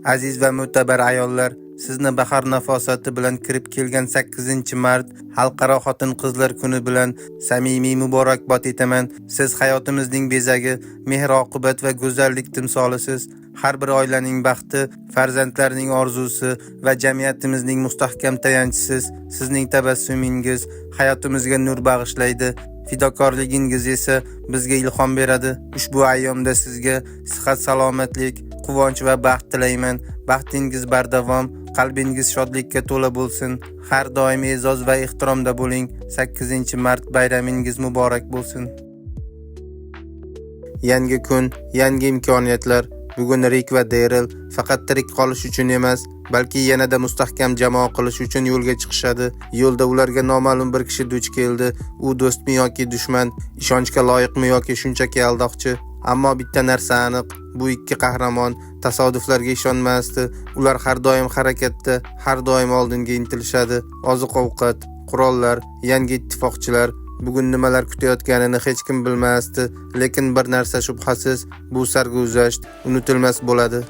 Aziz va mo'tabar ayollar, sizni bahor nafosati bilan kirib kelgan 8-mart Xalqaro xotin-qizlar kuni bilan samimiy muborakbod etaman. Siz hayotimizning bezagi, mehr-oqibat va go'zallik timsolisiz. Har bir oilaning baxti, farzandlarning orzusi va jamiyatimizning mustahkam tayanchisiz. Sizning tabassumingiz hayotimizga nur bag'ishlaydi. Fidokorligingiz esa bizga ilhom beradi. Ushbu ayyomda sizga sihat, salomatlik, quvonch va baxt tilayman. Baxtingiz bardavom, qalbingiz shodlikka to'la bo'lsin. Har doim e'zoz va ehtiromda bo'ling. 8-mart bayramingiz muborak bo'lsin. Yangi kun, yangi imkoniyatlar. Bugun Rik va Deril faqat tirik qolish uchun emas, balki yanada mustahkam jamoa qilish uchun yo'lga chiqishadi. Yo'lda ularga noma'lum bir kishi duch keldi. U do'stmi yoki dushman, ishonchga loyiqmi yoki shunchaki aldoqchi? Ammo bitta narsa aniq, bu ikki qahramon tasodiflarga ishonmasdi. Ular har doim harakatda, har doim oldinga intilishadi. Oziq-ovqat, qurollar, yangi ittifoqchilar. Bugun nimalar kutayotganini hech kim bilmasdi, lekin bir narsa shubhasiz, bu sarguzasht unutilmas bo'ladi.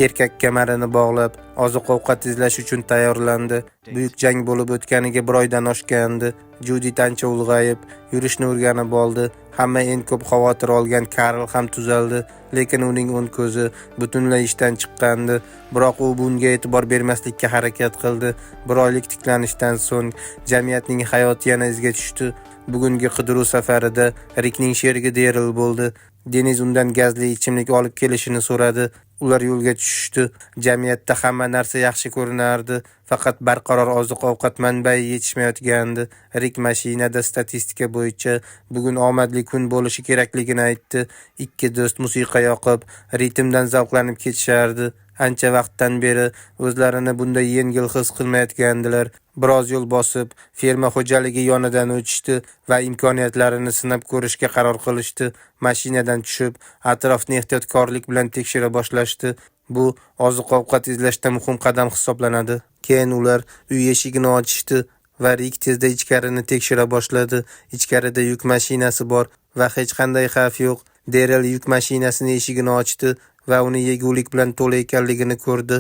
Erkak kamarini bog'lab, oziq-ovqat izlash uchun tayyorlandi. Buyuk jang bo'lib o'tganiga bir oydan oshgandi. Judit ancha ulg'ayib, yurishni o'rganib oldi. Hamma eng ko'p xavotir olgan Karl ham tuzaldi, lekin uning o'ng ko'zi butunlay ishdan chiqqandi. Biroq u bunga e'tibor bermaslikka harakat qildi. Bir oylik tiklanishdan so'ng jamiyatning hayoti yana izga tushdi. Bugungi qidiruv safarida Rikning sherigi Deril bo'ldi. Deniz undan gazli ichimlik olib kelishini so'radi. Ular yo'lga tushishdi. Jamiyatda hamma narsa yaxshi ko'rinardi, faqat barqaror oziq-ovqat manbai yetishmayotgandi. Rik mashinada statistika bo'yicha bugun omadli kun bo'lishi kerakligini aytdi. Ikki do'st musiqa yoqib, ritmdan zavqlanib ketishardi. Ancha vaqtdan beri o'zlarini bunday yengil his qilmayotgandilar. Biroz yo'l bosib, ferma xo'jaligi yonidan o'tishdi va imkoniyatlarini sinab ko'rishga qaror qilishdi. Mashinadan tushib, atrofni ehtiyotkorlik bilan tekshira boshlashdi. Bu oziq-ovqat izlashda muhim qadam hisoblanadi. Keyin ular uy eshigini ochishdi va Rik tezda ichkarini tekshira boshladi. Ichkarida yuk mashinasi bor va hech qanday xavf yo'q. Deril yuk mashinasini eshigini ochdi va uni yegulik bilan to'la ekanligini ko'rdi.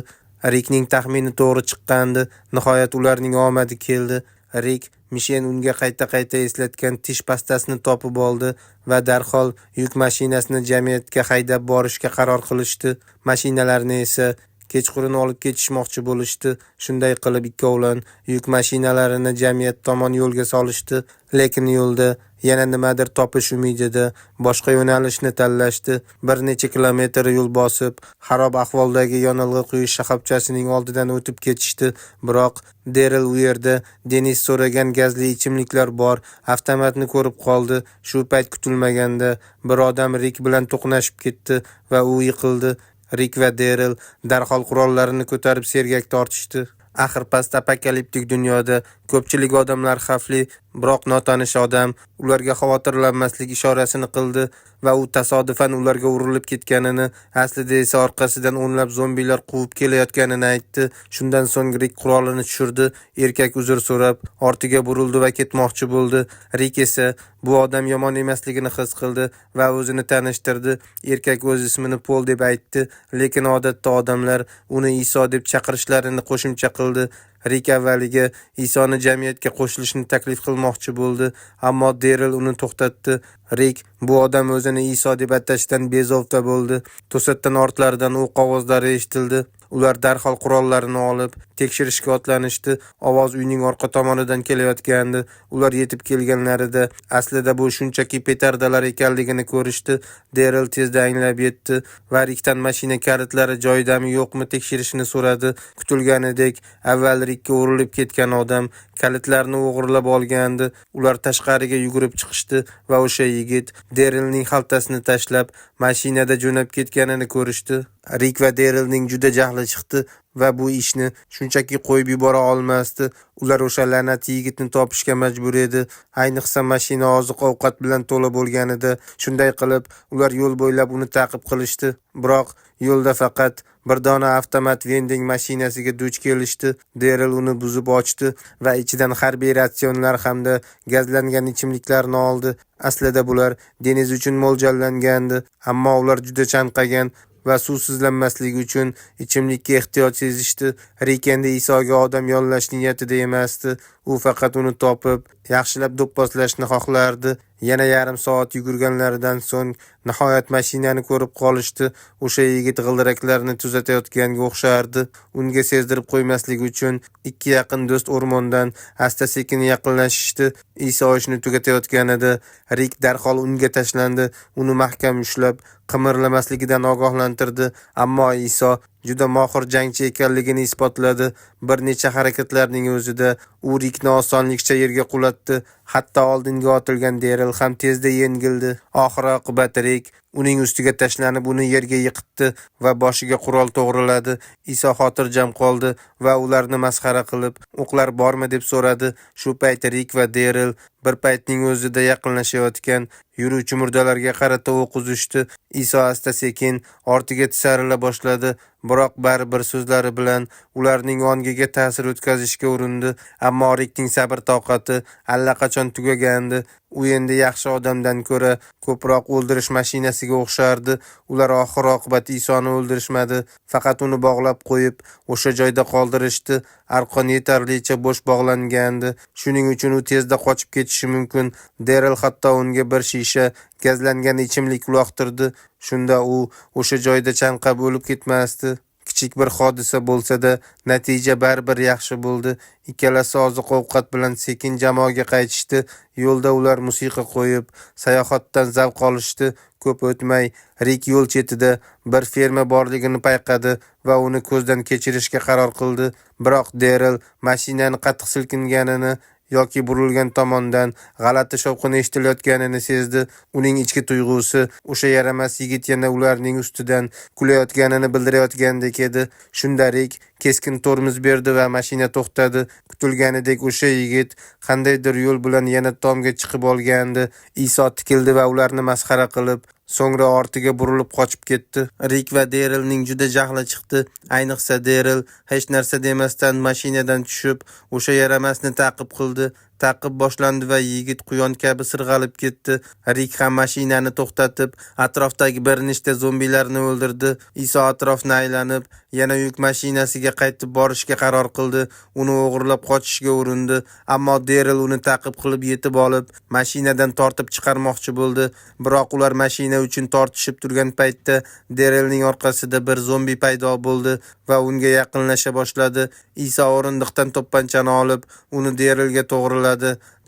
Rikning taxmini to'g'ri chiqqandi. Nihoyat ularning omadi keldi. Rik Mishen unga qayta-qayta eslatgan tish pastasini topib oldi va darhol yuk mashinasini jamiyatga haydab borishga qaror qilishdi. Mashinalarni esa kechqurun olib ketishmoqchi bo'lishdi. Shunday qilib ikkovlon yuk mashinalarini jamiyat tomon yo'lga solishdi, lekin yo'lda yana nimadir topish umidida boshqa yo'nalishni tanlashdi. Bir necha kilometr yo'l bosib, xarob ahvoldagi yonilg'i quyish shoxobchasining oldidan o'tib ketishdi. Biroq Deril u yerda Denis so'ragan gazli ichimliklar bor avtomatni ko'rib qoldi. Shu payt kutilmaganda bir odam Rik bilan to'qnashib ketdi va u yiqildi. Rik va Deril darhol qurollarini ko'tarib sergak tortishdi. Axir post-apokaliptik dunyoda ko'pchilik odamlar xavfli, biroq notanish odam ularga xavotirlanmaslik ishorasini qildi va u tasodifan ularga urilib ketganini, aslida esa orqasidan o'nlab zombilar quvib kelayotganini aytdi. Shundan so'ng Rik qurolini tushirdi. Erkak uzr so'rab, ortiga burildi va ketmoqchi bo'ldi. Rik esa bu odam yomon emasligini his qildi va o'zini tanishtirdi. Erkak o'z ismini Pol deb aytdi, lekin odatda odamlar uni Iso deb chaqirishlarini qo'shimcha qildi. Rik avvaliga Isoni jamiyatga qo'shilishni taklif qilmoqchi bo'ldi, ammo Deril uni to'xtatdi. Rik bu odam o'zini Iso deb atashdan bezovta bo'ldi. To'satdan ortlaridan o'q ovozlari eshitildi. Ular darhol qurollarini olib, tekshirishga otlanishdi. Ovoz uyning orqa tomonidan kelayotgandi. Ular yetib kelganlarida aslida bu shunchaki petardalar ekanligini ko'rishdi. Deril tezda anglab yetdi va Rikdan mashina kalitlari joyidami yo'qmi tekshirishni so'radi. Kutilganidek, avval Rikka urilib ketgan odam kalitlarni o'g'irlab olgandi. Ular tashqariga yugurib chiqishdi va o'sha yigit Derilning xaltasini tashlab, mashinada jo'nab ketganini ko'rishdi. Rik va Derilning juda jahli chiqdi va bu ishni shunchaki qo'yib yubora olmasdi. Ular o'sha la'nati yigitni topishga majbur edi. Ayniqsa mashina oziq-ovqat bilan to'la bo'lganida. Shunday qilib, ular yo'l bo'ylab uni ta'qib qilishdi. Biroq yo'lda faqat bir dona avtomat vending mashinasiga duch kelishdi. Deril uni buzib ochdi va ichidan harbiy ratsionlar hamda gazlangan ichimliklarni oldi. Aslida bular Deniz uchun mo'ljallangandi, ammo ular juda chanqagan va suvsizlanmasligi uchun ichimlikka ehtiyoj sezishdi. Rik endi Isoga odam yollash niyatida emasdi. U faqat uni topib, yaxshilab do'pposlashni xohlardi. Yana yarim soat yugurganlaridan so'ng nihoyat mashinani ko'rib qolishdi. O'sha yigit g'ildiraklarni tuzatayotganga o'xshardi. Unga sezdirib qo'ymaslik uchun ikki yaqin do'st o'rmondan asta-sekin yaqinlashishdi. Iso ishni tugatayotganida Rik darhol unga tashlandi, uni mahkam ushlab, qimirlamasligidan ogohlantirdi. Ammo Iso juda mohir jangchi ekanligini isbotladi. Bir necha harakatlarning o'zida u Rikni osonlikcha yerga qulatdi. Hatto oldinga otilgan Deril ham tezda yengildi. Oxir-oqibat Rik uning ustiga tashlanib, uni yerga yiqitdi va boshiga qurol to'g'riladi. Iso xotirjam qoldi va ularni masxara qilib, "O'qlar bormi?" deb so'radi. Shu payt Rik va Deril bir paytning o'zida yaqinlashayotgan yuruvchi murdalarga qarata o'q uzishdi. Iso asta-sekin ortiga tisarila boshladi, biroq baribir so'zlari bilan ularning ongiga ta'sir o'tkazishga urindi. Ammo Rikning sabr-toqati allaqachon tugagandi. U endi yaxshi odamdan ko'ra ko'proq o'ldirish mashinasiga o'xshardi. Ular oxir-oqibat Isoni o'ldirishmadi, faqat uni bog'lab qo'yib, o'sha joyda qoldirishdi. Arqon yetarlicha bo'sh bog'langandi, shuning uchun u tezda qochib ketishi mumkin. Deril hatto unga bir shisha gazlangan ichimlik uloqtirdi. Shunda u o'sha joyda chanqab o'lib ketmasdi. Kichik bir hodisa bo'lsa-da, natija baribir yaxshi bo'ldi. Ikkalasi oziq-ovqat bilan sekin jamoaga qaytishdi. Yo'lda ular musiqa qo'yib, sayohatdan zavq olishdi. Ko'p o'tmay, Rik yo'l chetida bir ferma borligini payqadi va uni ko'zdan kechirishga qaror qildi. Biroq Deril mashinani qattiq silkinganini yoki burilgan tomondan g'alati shovqin eshitilayotganini sezdi. Uning ichki tuyg'usi o'sha yaramas yigit yana ularning ustidan kulayotganini bildirayotgandek edi. Shunda Rik keskin tormoz berdi va mashina to'xtadi. Kutilganidek o'sha yigit qandaydir yo'l bilan yana tomga chiqib olgandi. Iso tikildi va ularni masxara qilib, so'ngra ortiga burilib qochib ketdi. Rik va Derilning juda jahli chiqdi. Ayniqsa Deril hech narsa demasdan mashinadan tushib, o'sha yaramasni ta'qib qildi. Ta'qib boshlandi va yigit quyon kabi sirg'alib ketdi. Rik ham mashinani to'xtatib, atrofdagi bir nechta zombilarni o'ldirdi. Iso atrofni aylanib, yana yuk mashinasiga qaytib borishga qaror qildi. Uni o'g'irlab qochishga urindi, ammo Deril uni ta'qib qilib yetib olib, mashinadan tortib chiqarmoqchi bo'ldi. Biroq ular mashina uchun tortishib turgan paytda Derilning orqasida bir zombi paydo bo'ldi va unga yaqinlasha boshladi. Iso o'rindiqdan to'pponchani olib, uni Derilga to'g'riladi.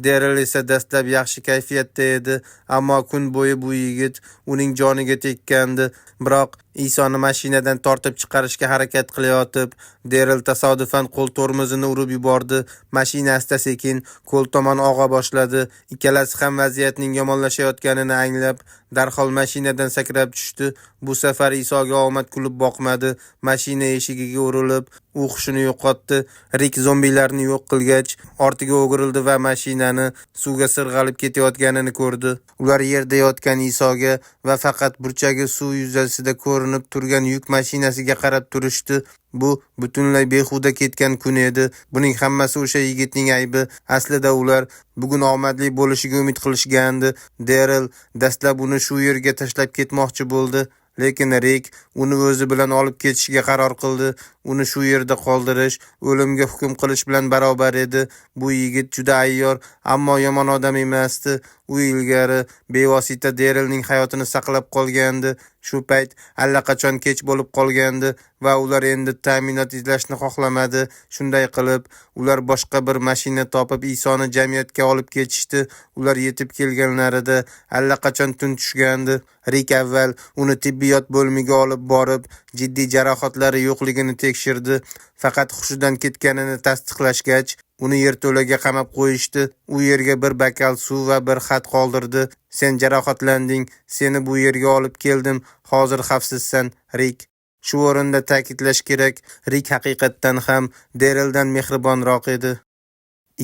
Deril esa dastlab yaxshi kayfiyatda edi, ammo kun bo'yi bu yigit uning joniga tekkandi. Biroq Isoni mashinadan tortib chiqarishga harakat qilayotib, Deril tasodifan qo'l tormozini urib yubordi. Mashina asta-sekin ko'l tomon og'a boshladi. Ikkalasi ham vaziyatning yomonlashayotganini anglab, darhol mashinadan sakrab tushdi. Bu safar Isoga omad kulib boqmadi. Mashina eshigiga urilib, u hushini yo'qotdi. Rik zombilarni yo'q qilgach, ortiga o'girildi va mashinani suvga sirg'alib ketayotganini ko'rdi. Ular yerda yotgan Isoga va faqat burchagi suv yuzasida ko'rinib turgan yuk mashinasiga qarab turishdi. Bu butunlay behuda ketgan kun edi. Buning hammasi o'sha yigitning aybi. Aslida ular bugun omadli bo'lishiga umid qilishgandi. Deril dastlab uni shu yerga tashlab ketmoqchi bo'ldi, lekin Rik uni o'zi bilan olib ketishga qaror qildi. Uni shu yerda qoldirish o'limga hukm qilish bilan barobar edi. Bu yigit juda ayyor, ammo yomon odam emasdi. U ilgari bevosita Derilning hayotini saqlab qolgandi. Shu payt allaqachon kech bo'lib qolgandi va ular endi ta'minot izlashni xohlamadi. Shunday qilib, ular boshqa bir mashina topib Isoni jamiyatga olib ketishdi. Ular yetib kelganlarida allaqachon tun tushgandi. Rik avval uni tibbiyot bo'limiga olib borib, jiddiy jarohatlari yo'qligini tekshirdi. Faqat hushidan ketganini tasdiqlashgach, uni yerto'laga qamab qo'yishdi. U yerga bir bakal suv va bir xat qoldirdi. "Sen jarohatlanding, seni bu yerga olib keldim. Hozir xavfsizsan, Rik." Shu o'rinda ta'kidlash kerak, Rik haqiqatdan ham Derildan mehribonroq edi.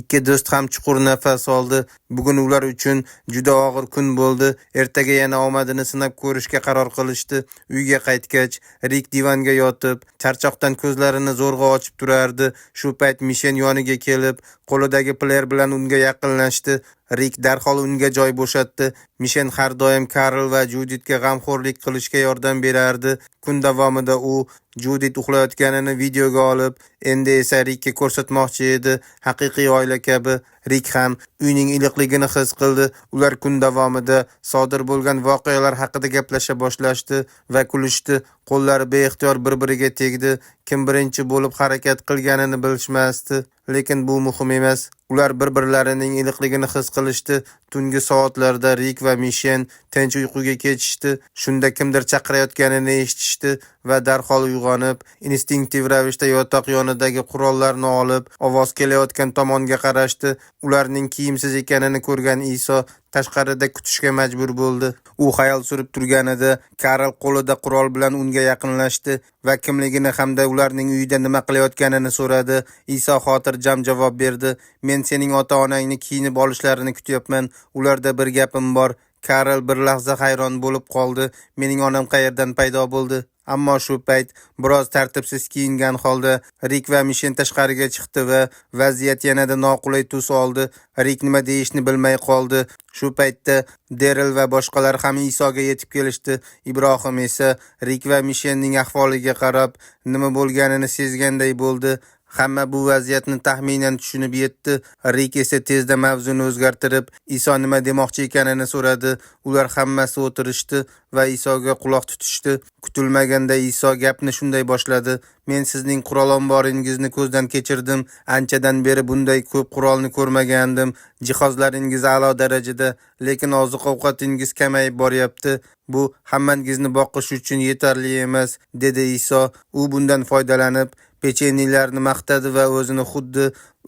Ikki do'st ham chuqur nafas oldi. Bugun ular uchun juda og'ir kun bo'ldi. Ertaga yana omadini sinab ko'rishga qaror qilishdi. Uyga qaytgach, Rik divanga yotib, charchoqdan ko'zlarini zo'rg'a ochib turardi. Shu payt Mishen yoniga kelib, Qo'lidagi pleyer bilan unga yaqinlashdi. Rik darhol unga joy bo'shatdi. Mishen har doim Karl va Juditga g'amxo'rlik qilishga yordam berardi. Kun davomida u Judit uxlayotganini videoga olib, endi esa Rikka ko'rsatmoqchi edi. Haqiqiy oila kabi. Rik ham uyning iliqligini his qildi. Ular kun davomida sodir bo'lgan voqealar haqida gaplasha boshlashdi va kulishdi. Qo'llari beixtiyor bir-biriga tegdi. Kim birinchi bo'lib harakat qilganini bilishmasdi, lekin bu muhim emas. Ular bir-birlarining iliqligini his qilishdi. Tungi soatlarda Rik va Mishen tinch uyquga ketishdi. Shunda kimdir chaqirayotganini eshitishdi va darhol uyg'onib, instinktiv ravishda yotoq yonidagi qurollarni olib, ovoz kelayotgan tomonga qarashdi. Ularning kiyimsiz ekanini ko'rgan Iso tashqarida kutishga majbur bo'ldi. U xayol surib turganida Karl qo'lida qurol bilan unga yaqinlashdi va kimligini hamda ularning uyida nima qilayotganini so'radi. Iso xotirjam javob berdi: "Men sening ota-onangni kiyinib olishlarini kutyapman. Ularda bir gapim bor." Karl bir lahza hayron bo'lib qoldi. "Mening onam qayerdan paydo bo'ldi?" Ammo shu payt biroz tartibsiz kiyingan holda Rik va Mishen tashqariga chiqdi va vaziyat yanada noqulay tus oldi. Rik nima deyishni bilmay qoldi. Shu paytda Deril va boshqalar ham Isoga yetib kelishdi. Ibrohim esa Rik va Mishenning ahvoliga qarab nima bo'lganini sezganday bo'ldi. Hamma bu vaziyatni taxminan tushunib yetdi. Rik esa tezda mavzuni o'zgartirib, Iso nima demoqchi ekanini so'radi. Ular hammasi o'tirishdi va Isoga quloq tutishdi. Kutilmaganda Iso gapni shunday boshladi: "Men sizning qurol omboringizni ko'zdan kechirdim. Anchadan beri bunday ko'p qurolni ko'rmagandim. Jihozlaringiz a'lo darajada, lekin oziq-ovqatingiz kamayib boryapti. Bu hammangizni boqish uchun yetarli emas", dedi Iso. U bundan foydalanib pechenyelarni maqtadi va o'zini xuddi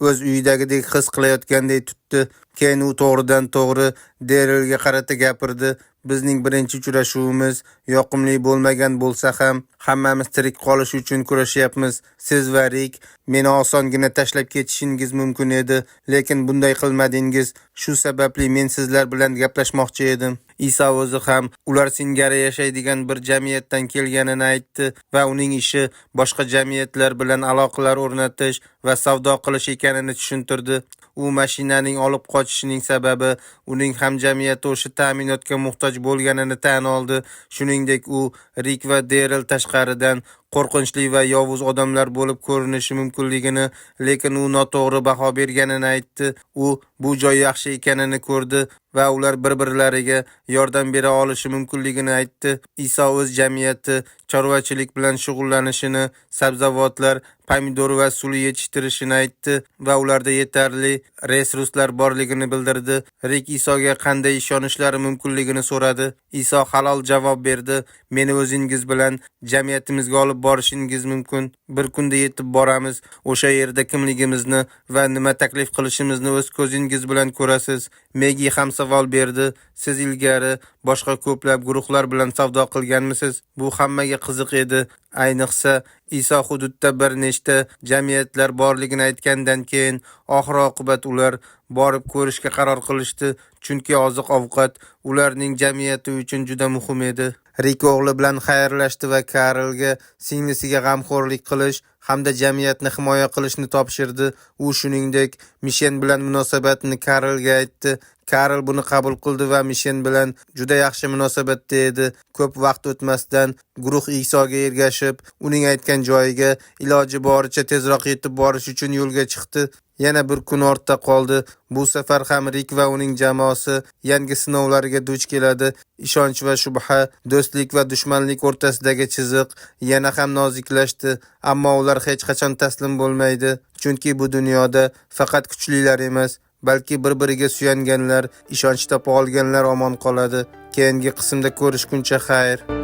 o'z uyidagidek his qilayotganday tutdi. Keyin u to'g'ridan-to'g'ri Derilga qarata gapirdi: "Bizning birinchi uchrashuvimiz yoqimli bo'lmagan bo'lsa ham, hammamiz tirik qolish uchun kurashyapmiz. Siz va Rik meni osongina tashlab ketishingiz mumkin edi, lekin bunday qilmadingiz. Shu sababli men sizlar bilan gaplashmoqchi edim." Iso o'zi ham ular singari yashaydigan bir jamiyatdan kelganini aytdi va uning ishi boshqa jamiyatlar bilan aloqalar o'rnatish va savdo qilish ekanini tushuntirdi. U mashinaning olib qochishining sababi uning hamjamiyati o'sha ta'minotga muhtoj bo'lganini tan oldi. Shuningdek, u Rik va Deril tashqaridan qo'rqinchli va yovuz odamlar bo'lib ko'rinishi mumkinligini, lekin u noto'g'ri baho berganini aytdi. U bu joy yaxshi ekanini ko'rdi va ular bir-birlariga yordam bera olishi mumkinligini aytdi. Iso o'z jamiyati chorvachilik bilan shug'ullanishini, sabzavotlar, pomidor va suli yetishtirishini aytdi va ularda yetarli resurslar borligini bildirdi. Rik Isoga qanday ishonishlari mumkinligini so'radi. Iso halol javob berdi: "Meni o'zingiz bilan jamiyatimizga olib borishingiz mumkin. Bir kunda yetib boramiz. O'sha yerda kimligimizni va nima taklif qilishimizni o'z ko'zingiz bilan ko'rasiz." Megi ham savol berdi: "Siz ilgari boshqa ko'plab guruhlar bilan savdo qilganmisiz?" Bu hammaga qiziq edi. Ayniqsa Iso hududda bir nechta jamiyatlar borligini aytgandan keyin oxir-oqibat ular borib ko'rishga qaror qilishdi, chunki oziq-ovqat ularning jamiyati uchun juda muhim edi. Rik o'g'li bilan xayrlashdi va Karlga singlisiga g'amxo'rlik qilish hamda jamiyatni himoya qilishni topshirdi. U shuningdek Mishen bilan munosabatini Karlga aytdi. Karl buni qabul qildi va Mishen bilan juda yaxshi munosabatda edi. Ko'p vaqt o'tmasdan guruh Isoga ergashib, uning aytgan joyiga iloji boricha tezroq yetib borish uchun yo'lga chiqdi. Yana bir kun ortda qoldi. Bu safar ham Rik va uning jamoasi yangi sinovlarga duch keladi. Ishonch va shubha, do'stlik va dushmanlik o'rtasidagi chiziq yana ham noziklashdi, ammo ular hech qachon taslim bo'lmaydi, chunki bu dunyoda faqat kuchlilar emas, balki bir-biriga suyanganlar, ishonch topa olganlar omon qoladi. Keyingi qismda ko'rishguncha xayr.